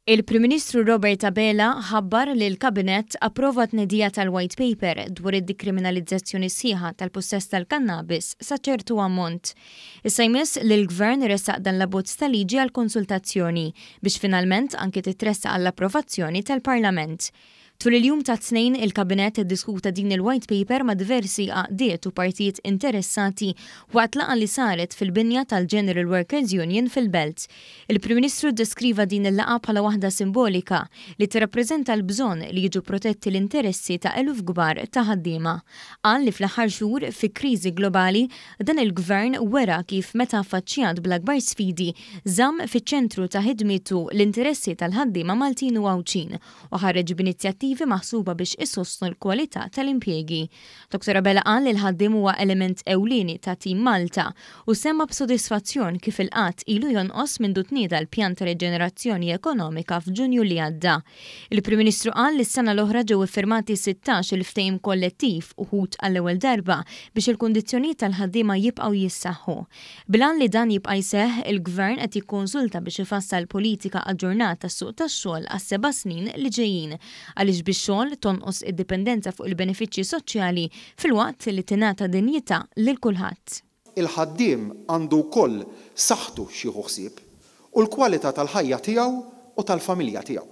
Il-Prim Ministru Robert Abela ħabbar li l-Kabinett approva tnedija tal-White Paper dwar id-dikriminalizzazzjoni sħiħa tal-pussess tal-kannabis sa ċertu ammont. Issa jmiss li l-Gvern iressaq dan l-abbozz ta' liġi għall-konsultazzjoni biex finalment anki titressaq għall-approvazzjoni tal-Parlament. Tul il-jum tat-Tnejn, il-Kabinett iddiskuta din il-White Paper ma' diversi għaqdiet u partijiet interessati waqt laqgħa li saret fil-binja tal-General Workers Union fil-Belt. Il-Prim Ministru ddeskriva din il-laqgħa bħala waħda simbolika li tirrappreżenta l-bżonn li jiġu protetti l-interessi ta' eluf kbar ta' ħaddiema. Qal li fl-aħħar xhur, fi kriżi globali, dan il-Gvern wera kif meta affaċċjat bl-akbar sfidi, żamm fiċ-ċentru ta' ħidmietu l-interessi tal-ħaddiema Maltin u Għawdxin u ħareġ b'inizjattivi maħsuba biex isostnu l-kwalità tal-impjiegi. Dottor Abela qal li l-ħaddiem huwa element ewlieni ta' Team Malta u semma b'sodisfazzjon kif il-qgħad ilu jonqos mindu tnieda l-pjan ta' riġenerazzjoni ekonomika f'Ġunju li għadda. Il-Prim Ministru qal li s-sena l-oħra ġew iffirmati 16 il-ftehim kollettiv, uħud għall-ewwel darba, biex il-kundizzjonijiet tal-ħaddiema jibqgħu jissaħħu. Bil-għan li dan jibqa' jseħħ, il-Gvern qed jikkonsulta biex ifassal politika aġġornata tas-suq tax-xogħol għas-seba' snin li ġejjin, għaliex bix-xogħol tonqos id-dipendenza fuq il-benefiċċji soċjali filwaqt li tingħata dinjità lil kulħadd. Il-ħaddiem għandu wkoll saħħtu x'jieħu ħsieb u l-kwalità tal-ħajja tiegħu u tal-familja tiegħu.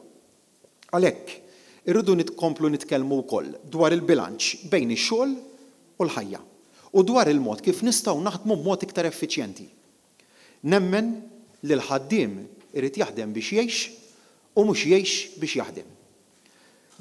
Għalhekk, irridu nkomplu nitkellmu wkoll dwar il-bilanċ bejn ix-xogħol u l-ħajja u dwar il-mod kif nistgħu naħdmu b'mod iktar effiċjenti. Nemmen li l-ħaddiem irid jaħdem biex jgħix u mhux jgħix biex jaħdem.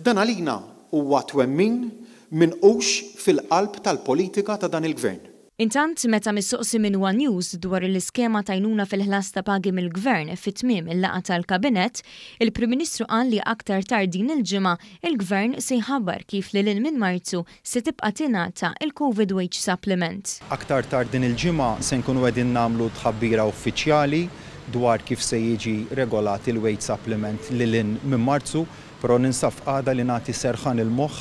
Dan għalina huwa twemmin minqux fil-qalb tal-politika ta' dan il-Gvern. Intant, meta mistoqsi minn one News dwar l-iskema t'għajnuna fil-ħlas ta' pagi mill-Gvern fi tmiem il-laqgħa tal-Kabinett, il-Prim Ministru qal li aktar tard din il-ġimgħa, il-Gvern se jħabbar kif lil hinn minn Marzu se tibqa' tingħata l-Covid Wage Supplement. Aktar tard din il-ġimgħa se nkunu qegħdin nagħmlu tħabbira uffiċjali dwar kif se jiġi regolat il-Wage Supplement lil hinn minn Marzu, però ninsab f'qagħda li nagħti serħan il-moħħ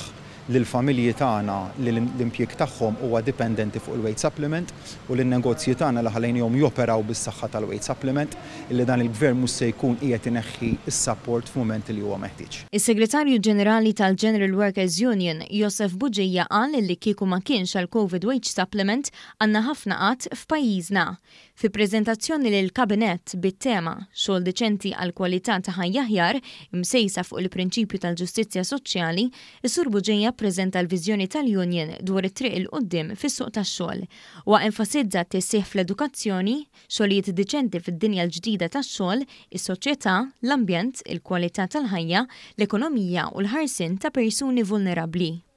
lill-familji tagħna li l-impjieg tagħhom huwa dipendenti fuq il-wage supplement u lin-negozji tagħna li ħallejnihom joperaw bis-saħħa tal-wage supplement, illi dan il-Gvern mhux se jkun qiegħed ineħħi s-sapport f'mument li huwa meħtieġ. Is-Segretarju Ġenerali tal-General Workers Union, Josef Bugeja qal li kieku ma kienx għall-Covid Wage Supplement għandna ħafna qgħad f'pajjiżna. Fi preżentazzjoni lill-Kabinett bit-tema, Xogħol diċenti għal kwalità ta' ħajja aħjar, imsejsa fuq il-prinċipju tal-ġustizzja soċjali, is-Sur Bugeja ppreżenta l-viżjoni tal-Union dwar it-triq 'il quddiem fis-suq tax-xogħol. Huwa enfasizza t-tisħiħ fl-edukazzjoni, xogħlijiet diċenti fid-dinja l-ġdida tax-xogħol, is-soċjetà, l-ambjent, il-kwalità tal-ħajja, l-ekonomija u l-ħarsien ta' persuni vulnerabbli.